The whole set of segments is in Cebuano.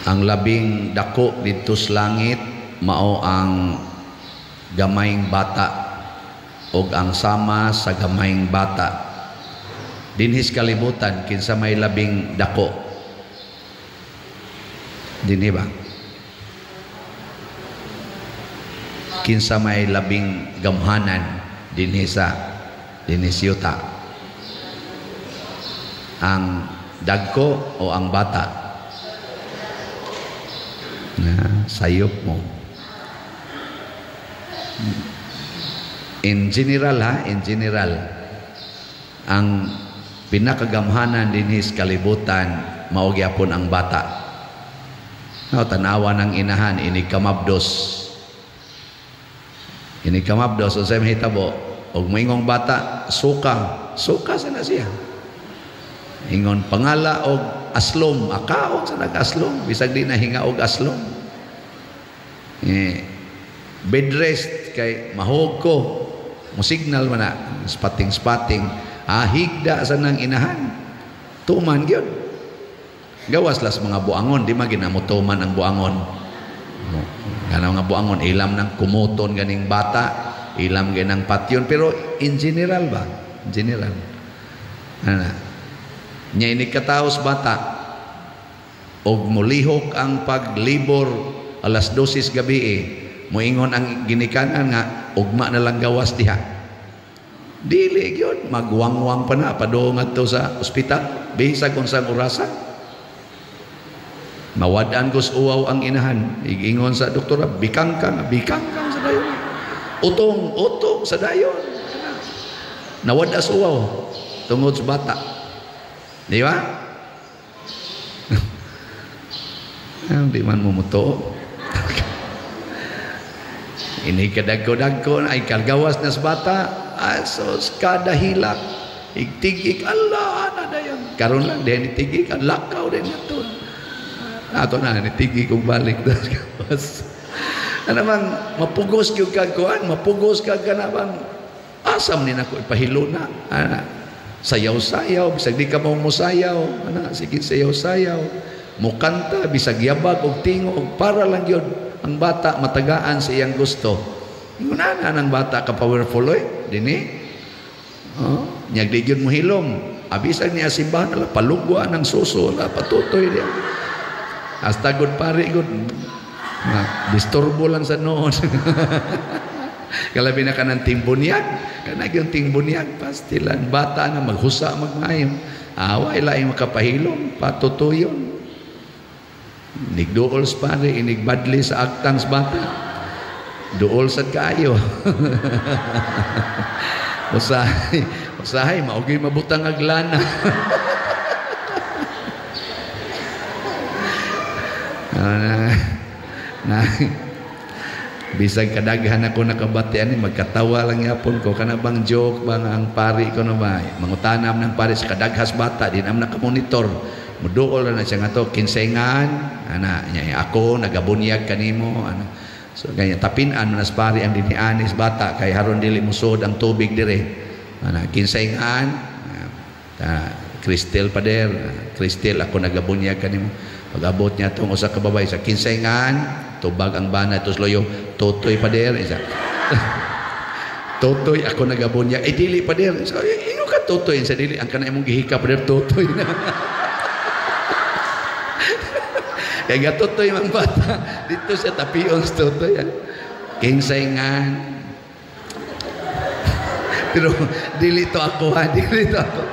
Ang labing dako didto sa langit mao ang gamayng bata og ang sama sa gamayng bata. Dinhi sa kalibutan, kinsa may labing dako? Dinhi ba? Kinsa may labing gamhanan dinhi sa dinhi sa yuta? Ang dagko o ang bata? Na sayop mo. In general ha, in general, ang pinakagamhanan dinhi sa kalibutan mao gyapon ang bata. No, tanawa ng inahan ini kamabdos. Ini kamabdos unsay mahitabo? Og moingong bata, suka, suka sa na siya. Ingon pangala og aslom, akaon sa nag-aslom, bisag di na hinga og aslom. Eh, bed rest kay mahog ko, mo signal man na, spotting-spotting, higda sa nang inahan. Tuman gyud. Gawas las mga buangon, di man ginamutuman ang buangon. Kana mga buangon ilam ng kumuton ganing bata, ilam ganang patyon, pero in general ba? In general. Ana. Nya ini kataos bata og molihok ang paglibor alas 12 gabi eh, moingon ang ginikanan nga ugma na lang gawas diha. Dili gyud, magwangwang pa na padung ngadto sa ospital bisag unsang orasa. Mawad-an kos uwaw ang inahan, igingon sa doktora, bikang kang, bikang kang sa dayon. Utong, utong sa dayon. Nawad-as uwaw tungod sa bata. Di ba? Di man mo mutuo. Ini kadagko-dagko ay kargawas na sa bata, asos kada hilak igtigik Allah na dayon. Karon lang din itigik ang lakaw din nato. Ato na nitigik og balik gawas. Ano bang mapugos gyud kag kuan, mapugos kag kana bang asam ni nako ipahiluna. Ana sayaw-sayaw bisag di ka mo musayaw, ana sige sayaw-sayaw. Mukanta bisag yabag og tingog para lang gyud ang bata matagaan sa iyang gusto. Ingon na ng bata ka powerful oy dinhi. Oh, nyag di gyud mohilom. Abisag niya simbahan ala palugwa ng suso ala patutoy diya. Hasta good pare good. Na, disturbo lang sa noon. Kalabi na ka ng timbonyag. Kanag yung timbonyag, pastilan. Bata na maghusa, magmayo. Away laing makapahilom, patutuyon. Nigduol sa pare, inigbadli sa agtang sa bata. Duol sad kaayo. Usahay, usahay, maugay mabutang aglana. Na, na, bisag kadaghan ako nakabati ani magkatawa lang yapon ko kana bang joke ba nga ang pari ko na ba mangutanam ng pari sa kadaghas bata di nam nakamonitor muduol na siya nga to kinsengan ana nya ako nagabunyag kanimo ana so ganyan tapin-an man as pari ang dinianis bata kay haron dili musod ang tubig dire ana kinsengan Cristel pader Cristel ako nagabunyag kanimo. Pag-abot niya itong usa ka babae sa kinsengan, tubag ang bana tos loyo, totoy pader isa. Totoy ako nagabunyag, eh dili pader. So, ino ka totoy sa dili ang kana imong gihika pader totoy na. Kay gatotoy mang bata dito sa tapion sa totoy. Kinsengan. Pero dili to ako ha, dili to ako.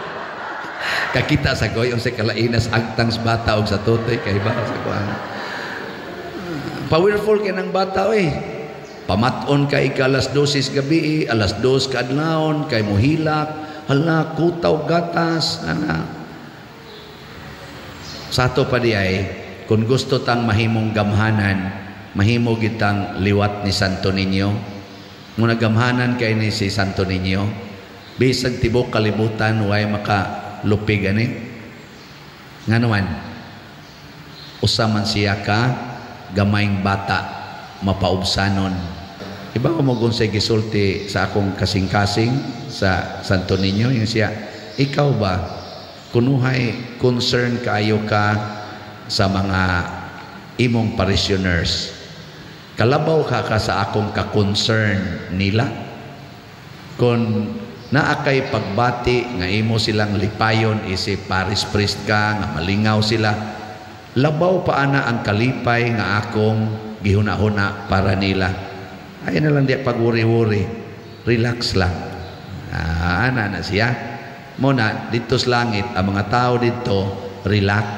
Kakita sa goy unsay kalainas agtang sa bata og sa totoy kay ba sa kuan. Powerful kay nang bata oy. Pamat-on kay ika alas 12 gabi, alas 2 kaadlawon kay mohilak, hala kutaw gatas ana. Sa ato pa di ay kung gusto tang mahimong gamhanan, mahimo gitang liwat ni Santo Niño. Muna gamhanan kay ni si Santo Niño. Bisag tibok kalibutan way maka lupig ani. Nganuman usa man siya ka gamayng bata mapaubsanon. Iba ko mo unsay gisulti sa akong kasing-kasing sa Santo Niño yung siya, ikaw ba kunuhay concern kaayo ka sa mga Imong parishioners. Kalabaw ka ka sa akong ka-concern nila? Kung naa kay pagbati nga imo silang lipayon isip parish priest ka nga malingaw sila, labaw pa ana ang kalipay nga akong gihuna-huna para nila. Ay na lang di pagwuri-wuri, relax lang. Ana na siya. Muna dito sa langit ang mga tao dito relax.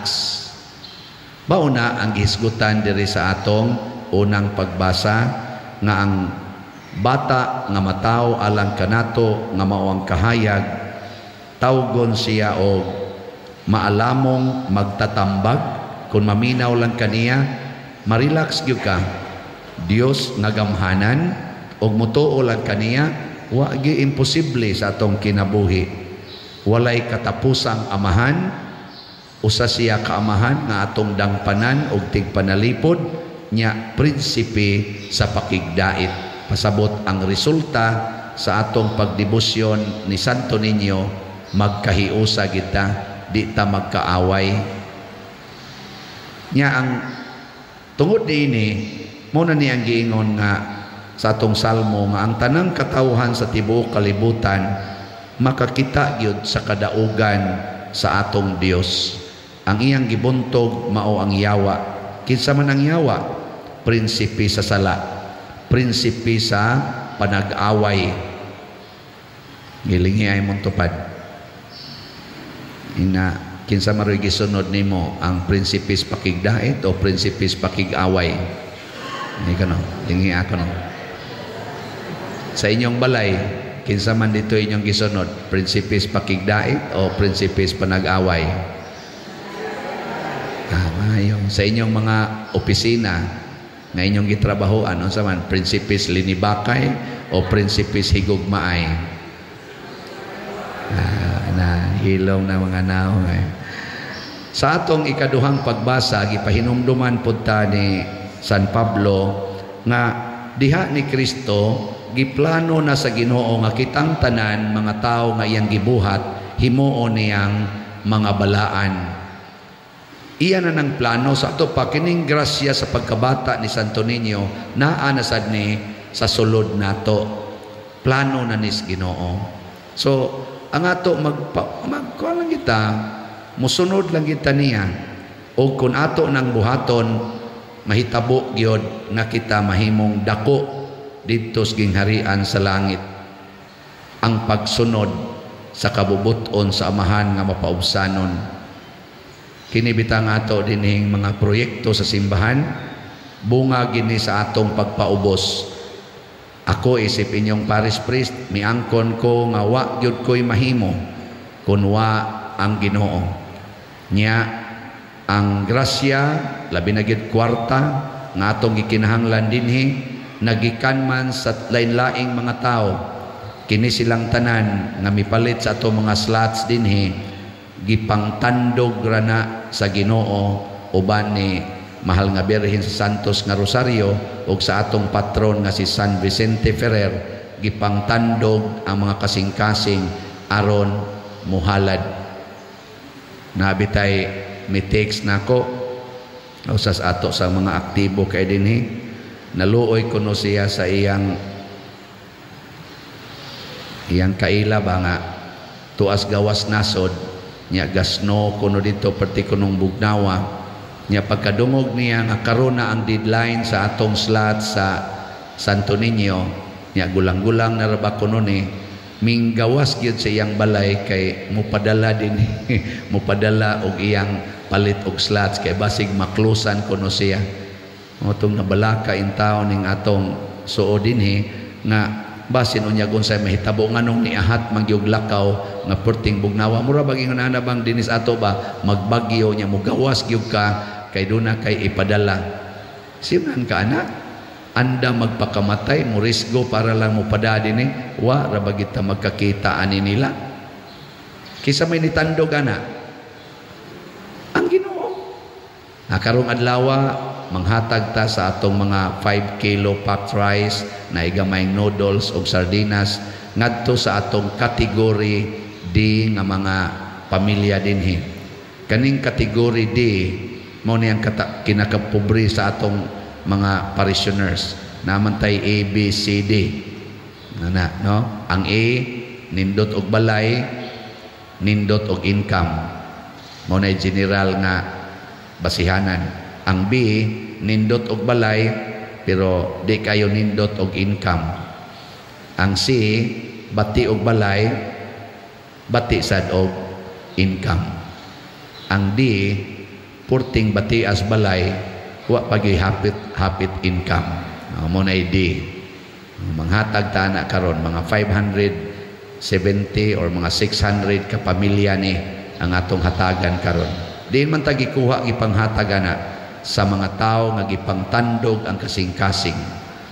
Bauna ang gihisgutan diri sa atong unang pagbasa nga ang bata nga matawo alang kanato nga mao ang kahayag, tawgon siya og Maalamong Magtatambag. Kung maminaw lang kaniya, marelax gyud ka. Dios nga Gamhanan, og mutuo lang kaniya, wa gyud imposible sa atong kinabuhi. Walay katapusang Amahan, usa siya ka Amahan nga atong dangpanan og tigpanalipod nya, Prinsipe sa Pakigdait. Pasabot ang resulta sa atong pagdebosyon ni Santo Niño, magkahiusa kita, di ta magkaaway. Nya ang tungod niini, mo na ni ang giingon nga sa atong salmo nga ang tanang katawhan sa tibuok kalibutan makakita gyud sa kadaugan sa atong Dios. Ang iyang gibuntog mao ang yawa. Kinsa man ang yawa? Prinsipe sa sala, prinsipe sa panag-away. Gilingi ay mong tupad ina, kinsa maroy gisunod nimo, ang prinsipis pakigdait o prinsipis pakig-away? Hindi ka no, lingi ako no. Sa inyong balay, kinsa man dito inyong gisunod, prinsipis pakigdait o prinsipis panag-away? Maayo. Sa inyong mga opisina nga inyong gitrabahoan, unsa man, prinsipis linibakay o prinsipis higugmaay? Na hilong na mga naong eh. Sa atong ikaduhang pagbasa, gipahinumduman pud ta ni San Pablo nga diha ni Kristo giplano na sa Ginoo nga kitang tanan mga tao nga iyang gibuhat himuon niyang mga balaan. Iya na ng plano sa ato pa. Kining grasya sa pagkabata ni Santo Niño naa na sad ni sa sulod nato. Plano na nis Ginoo. So ang ato magkuan lang kita, musunod lang kita niya, o kung ato nang buhaton, mahitabo gyud nga kita mahimong dako didto sa gingharian sa langit. Ang pagsunod sa kabubuton sa Amahan nga mapaubsanon, kini bitang ato dinhing mga proyekto sa simbahan, bunga gini sa atong pagpaubos. Ako isip inyong parish priest, miangkon ko nga wa gyud ko'y mahimo kun wa ang Ginoo. Nya ang grasya, labi na gyud kwarta nga atong gikinahanglan dinhi, nagikan man sa lain-laing mga tao. Kini silang tanan nga mipalit sa atong mga slots dinhi, gipangtandog rana sa Ginoo uban ni Mahal nga Birhen sa Santos nga Rosario ug sa atong patron nga si San Vicente Ferrer. Gipangtandog ang mga kasing-kasing aron muhalad. Nabitay mi text nako usas ato sa mga aktibo kay dinhi, naluoy kuno siya sa iyang iyang kaila ba nga tuas gawas nasod nya, gasno kuno dito perti kunong Bugnawa nya. Pagkadungog niya nga karon na ang deadline sa atong slot sa Santo Niño nya, gulang-gulang na ra ba kuno ni, minggawas gyud sa iyang balay kay mupadala din, mupadala og iyang palit og slots kay basig maklusan kuno siya. Motong nabalaka in taon ning atong suo dinhi nga basin unyag unsay mahitabo, nganong niahat man gyud lakaw nga perting Bugnawa. Mura bag ingon ana bang dinis ato ba, magbagyo nya mugawas gyud ka kay duna kay ipadala. Siman ka ana, anda magpakamatay, mo risgo para lang mopada dinhi, wa ra ba kita magkakita ani nila? Kisa may nitandog ana? Ang Ginoo. Karong adlaw manghatag ta sa atong mga 5 kilo packed rice na igamayng noodles og sardinas ngadto sa atong kategory D nga mga pamilya dinhi. Kaning kategory D Mao ni ang kinakapobre sa atong mga parishioners. Naman tay A, B, C, D. Ana, no? Ang A, nindot og balay, nindot og income. Mao na general nga basihanan. Ang B, nindot og balay pero di kayo nindot og income. Ang C, bati og balay, bati sad og income. Ang D, purting bati as balay, wa pagi hapit hapit income. Mo na D. Manghatag ta na karon mga 570 or mga 600 ka pamilya ni ang atong hatagan karon. Di man ta gikuha, gipanghatag ana sa mga tao nga gipangtandog ang kasing-kasing.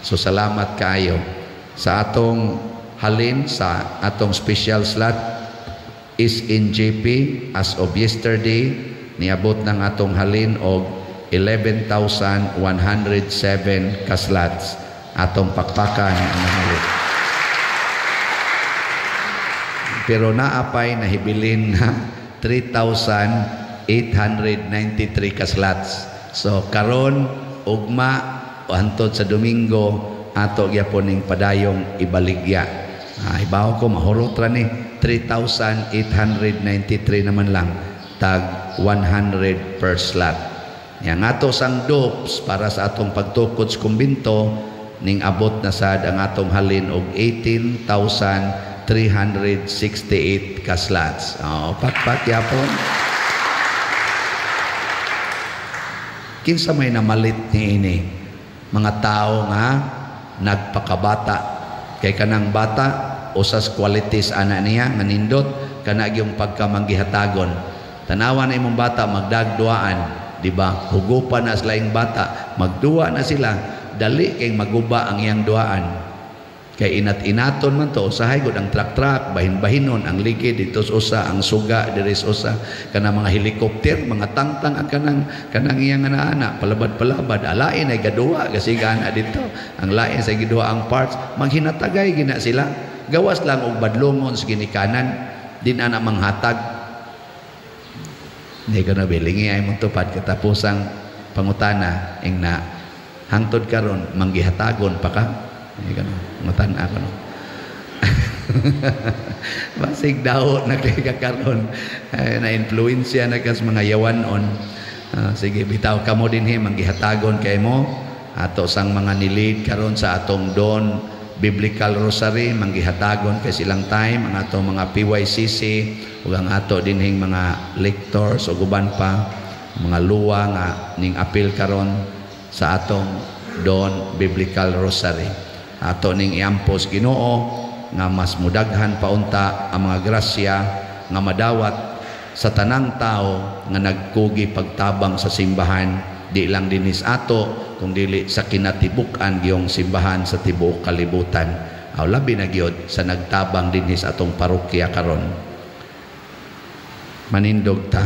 So salamat kaayo sa atong halin sa atong special slot SNJP. As of yesterday, niabot ng atong halin og 11,107 ka slots. Atong pakpakan ang halin. Pero naapay nahibilin na 3,893 ka slots. So karon, ugma, hantod sa Domingo, ato gyapon ning padayong ibaligya. Ibaw ko mahurot ra ni, 3,893 naman lang, tag 100 per slot. Yang ato sang dopes para sa atong pagtukod sa kumbinto, ning abot na sad ang atong halin og 18,368 ka slots. Oh, pakpak yapon. Kinsa may namalit niini? Mga tao nga nagpakabata. Kay kanang bata usas qualities ana niya nga nindot kana gyung pagkamanggihatagon. Tanawa na imong bata magdagduaan, di ba? Hugupan na sila yung bata, magduwa na sila, dali kay maguba ang iyang duaan. Kay inat-inaton man to, usahay gud ang truck-truck, bahin-bahinon ang ligid dito usa, ang suga diri usa, kanang mga helicopter, mga tangtang ang kanang kanang iyang ana-ana, palabad-palabad, alain ay gaduwa kasi gana dito. Ang lain sa giduha ang parts, maghinatagay gina sila. Gawas lang og badlongon sa ginikanan, din ana manghatag. Hindi ko na bilingi ay mong tupad katapusang pangutana ing na hangtod karon manggihatagon pa ka. Hindi ka na matan ako no. Basig daw na kay kakaron na influensya na kas mga yawanon. Sige bitaw kamo dinhi manggihatagon kay mo ato sang mga nilid karon sa atong Don Biblical Rosary, manggihatagon kay silang time ang atong mga PYCC ug ang ato dinhing mga lectors ug uban pa mga luwa nga ning apil karon sa atong Don Biblical Rosary. Ato ning iampos Ginoo nga mas mudaghan pa unta ang mga grasya nga madawat sa tanang tao nga nagkugi pagtabang sa simbahan, di lang dinis ato kung dili sa kinatibuk-an giyong simbahan sa tibuok kalibutan. Aw labi na gyud sa nagtabang dinhi sa atong parokya karon. Manindog ta.